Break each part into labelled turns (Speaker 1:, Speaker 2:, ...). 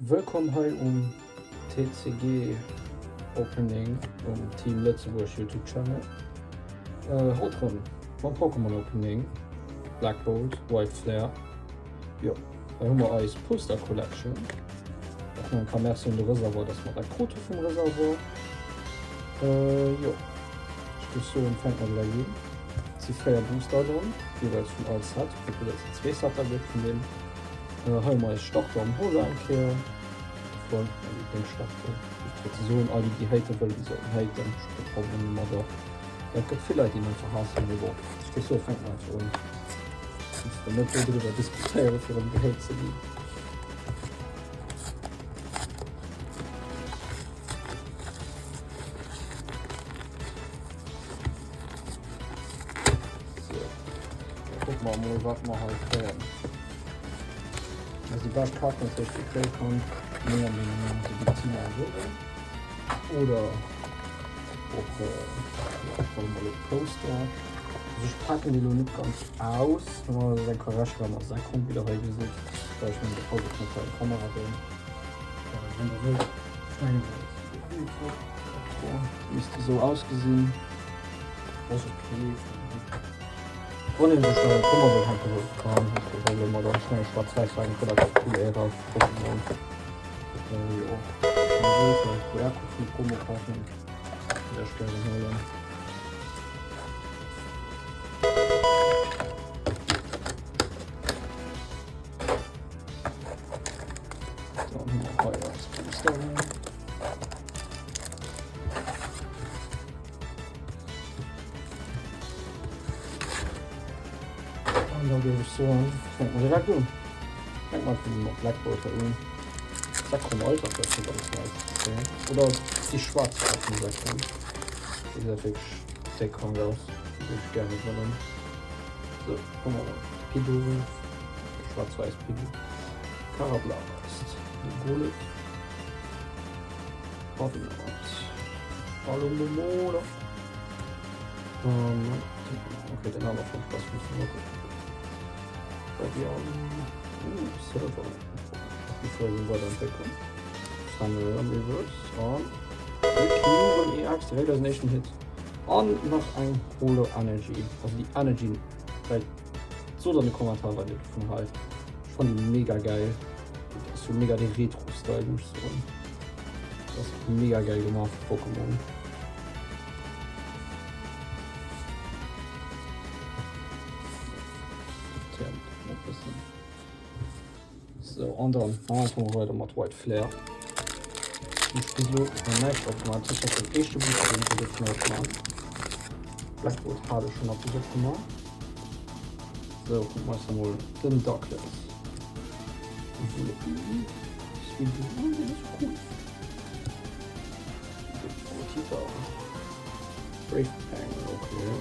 Speaker 1: Wëllkomm hei um TCG Opening um Team Lëtzebuerg Youtube Channel. Haut rëm mam Pokémon Opening Black Bolt, White Flare. Jo, hei hu mer eis Poster Collection. Och nach eng Kéier Merci un de Reservoir, dass mer dat krut hu vum Reservoir. Jo, ech géif soen, fänke mer direkt un. Et si 4 Booster dran, jeeweils vun all Set, vu que dass et zwee Setter gëtt vun deem. Hei hu mer eis Starter am Holo eng Kéier. Voll mäi Lieblingsstarter. Just fir ze soen, all déi déi haten wëllen, déi sollten haten. Ech hu kee Problem domadder. Et gëtt vill Leit déi en einfach haassen, mee bon, ech géif soen, fänke mer einfach un. Musse mer net do driwwer diskutéieren, fir erëm gehate ze ginn. So, da kucke mer emol, wat mer hei kréien. Also déi bescht Kaart natierlech, déi ee kréie kann, menger Meenung no, ass déi Tina Jolie. Oder och, ja, ech fannen mol e Poster. Also ech paken déi elo net ganz aus. Normalerweis eng Kareschka mat Säck ronn, wéi der hei gesitt. Well ech mengen, dat passt och net bei d'Kamera do. Wann der wëllt, ech mengen, misst esou ausgesinn. Ass ok. Wann een sech dann ëmmer sou hänke wëll kann, huet kee Problem mat. Ech mengen schwaarz-wäiss war eng relativ cool Ära vu Pokémon. Jo, wann ee wëllt, den QR-Code vun de Promokaarten kënnt Iech gären huelen. Dann hu mer hei eis Boosteren. An da géif ech soen, fänke mer direkt un. Fänke mer einfach mat Black Bolt un. Zekrom Alter huet schon ganz nice. Okay. Oder déi schwaarz Kaart vum Zekrom. Déi gesäit wierklech déck krank aus. Déi géif ech gäre wëllen. So, kucke mer mol. Pidoo. Schwaarz-wäiss Pidoo. Karablast. Golek. Badenat. Alomomola. Um, okay, den aner fand ich besser. Muss man gucken. Radion. Uh, Silver. Déi Folgen Weiterentwécklung. Funnel am Reverse. An Kyurem EX, direkt eisen éischten Hit. An nach eng Holo Energy. Also déi Energy, vielleicht sot an de Kommentar, wat dir dovun halt. Ech fand déi mega geil. Dat ass so mega de Retro-Style, muss ich soen. Dat ass mega geil gemaach vu Pokémon. So, an dann maache mer weider mat White Flare. Ech bis elo nach näischt opgemaach. Dat ass den éischte Booster, deen ech elo vun opmachen. Blackboard hat ech schonn eppes opgemaach. So, kucke mer eis emol den Douglas. Sweet, oh, deen ass cool. Tita. Brave Pang, okay.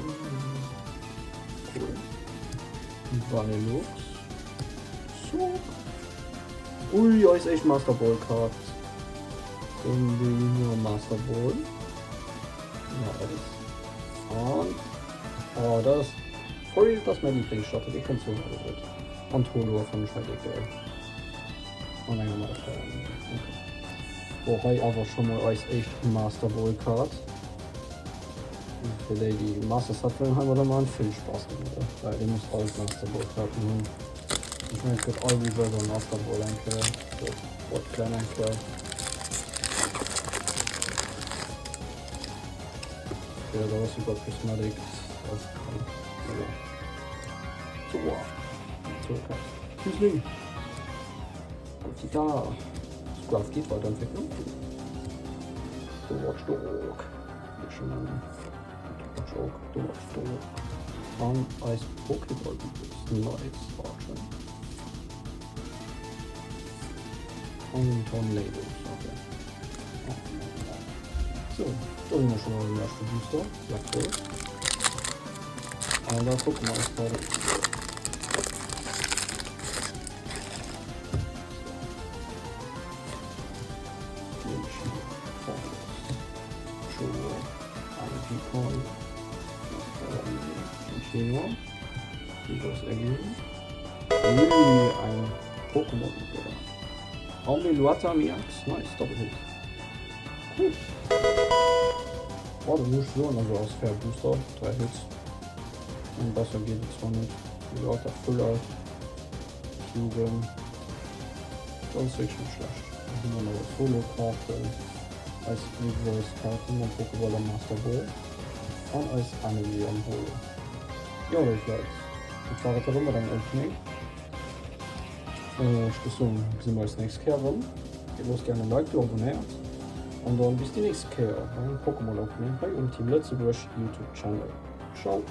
Speaker 1: Cool. Vanillux. Sock. Ui, eis éischt Master Ball Card. Den Junior Master Ball. Nice. An oh, das voll das mein Lieblingsstadt, die kënnt so gut. An Tolo fand ich halt geil. An enger Master. Okay. Bo hei awer schon mal eis éischt Master Ball Card. Fir déi déi Master Set wëllen heimadder man, vill Spaass domadder, well dir musst all d'Master Ball Kaarten hunn. Ech mengen et gëtt all Reverse an Master Ball eng Kéier, sou Bot Clan eng Kéier. Okay, dat ass souguer Prismatic, dat ass krank. Jo. Zoa. Zoa. Tschüss. Tita. Squaf geet Weiterentwécklung. The Watchdog. Watchdog, The Watchdog. An eis Pokéball Reverse. Nice, Archer. An Tornadus, okay. So, do si mer schon am leschte Booster, Black Hole. An da kucke mer eis weider. An Meloetta EX, nice, Double Hit. Cool. Boah, da muss ich soen, also ass fair Booster, 3 Hits. An besser geet et zwar net. Meloetta Full Art, Kyurem. Dat ass wierklech net schlecht. Dann hu mer nach eis Holo-Kaarten, eis Reverse-Kaarten mam Pokéball a Master Ball an eis Energy am Holo. Jo, léif Leit, dat war et erëm mat engem Opening. Ech géif soen, gesi mer eis nächst Kéier erëm. Loosst gären en Like do, abonnéiert an dann bis déi nächst Kéier bei engem Pokémon Opening hei um Team Lëtzebuerg Youtube Channel. Ciao!